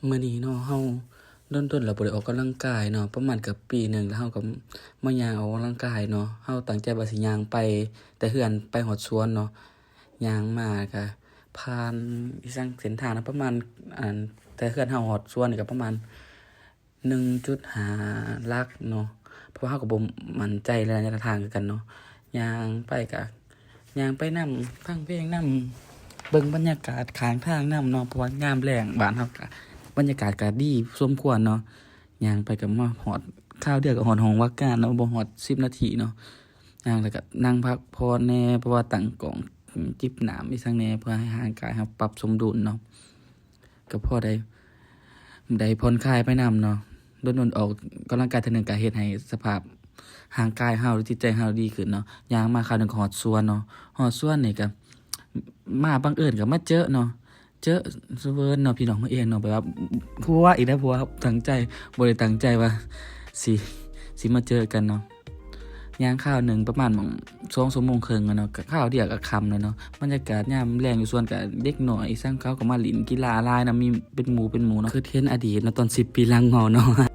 ມື້ນີ້ເນາະ ເຮົາດົນໆແລ້ວບໍ່ໄດ້ອອກກຳລັງກາຍເນາະ ປະມານເກືອບປີໜຶ່ງ ແລ້ວເຮົາກໍມາຍ່າງອອກກຳລັງກາຍເນາະ. ເຮົາຕັ້ງໃຈວ່າຊິຍ່າງໄປແຕ່ເຮືອນໄປຮອດສວນເນາະ ຍ່າງມາກໍຜ່ານອີ່ສັງເສັ້ນທາງນະ ປະມານ ອັນ ແຕ່ເຮືອນເຮົາຮອດສວນນີ້ກໍປະມານໜຶ່ງຈຸດຫ້າຫຼັກເນາະ ເພາະວ່າເຮົາກໍບໍ່ໝັ້ນໃຈໃນໄລຍະທາງຄືກັນເນາະ. ຍ່າງໄປກໍ ຍ່າງໄປນຳ ຟັງເພງນຳ ເບິ່ງບັນຍາກາດຂ້າງທາງນຳເນາະ ເພາະວ່າຍາມແລງບ້ານເຮົາກະບັນຍາກາດກະດີສົມຄວນເນາະ. ຍ່າງໄປກະມາຮອດ ຄາວດຽວກະຮອດຫ້ອງວ່າການເນາະ ບໍ່ຮອດສິບນາທີເນາະ. ຍ່າງແລ້ວກະນັ່ງພັກຜ່ອນແດ່ ເພາະວ່າຕັ້ງກ້ອງ ຈິບນ້ຳອີ່ສັງແດ່ ເພື່ອໃຫ້ຮ່າງກາຍເຮົາປັບສົມດຸນເນາະ. ກໍພໍໄດ້ ໄດ້ຜ່ອນຄາຍໄປນຳເນາະ. ດົນໆອອກກຳລັງກາຍເທື່ອໜຶ່ງກໍເຮັດໃຫ້ສະພາບຮ່າງກາຍເຮົາ ແລະ ຈິດໃຈເຮົາດີຂຶ້ນເນາະ. ຍ່າງມາຄາວໜຶ່ງກໍຮອດສວນເນາະ. ຮອດສວນນີ້ກໍມາບັງເອີນກໍມາເຈີເນາະ ເຈີສະເຫວີນເນາະ ພີ່ນ້ອງເອີຍເນາະ. ແບບວ່າ ຜົວອີກແລ້ວ ຜົວຕັ້ງໃຈ ບໍ່ໄດ້ຕັ້ງໃຈວ່າຊິ ຊິມາເຈີກັນເນາະ. ຍ່າງຄາວໜຶ່ງປະມານໝ່ອງສອງຊົ່ວໂມງເຄິ່ງແລ້ວເນາະ ຄາວດຽວກໍຄ່ຳແລ້ວເນາະ. ບັນຍາກາດຍາມແລງຢູ່ສວນກໍເດັກນ້ອຍອີ່ສັງເຂົາກໍມາຫຼິ້ນກິລາຫຼາຍນຳ ມີເປັນໝູ່ເປັນໝູ່ເນາະ. ຄິດເຫັນອະດີດເນາະ ຕອນສິບປີຫຼັງເຮົາເນາະ.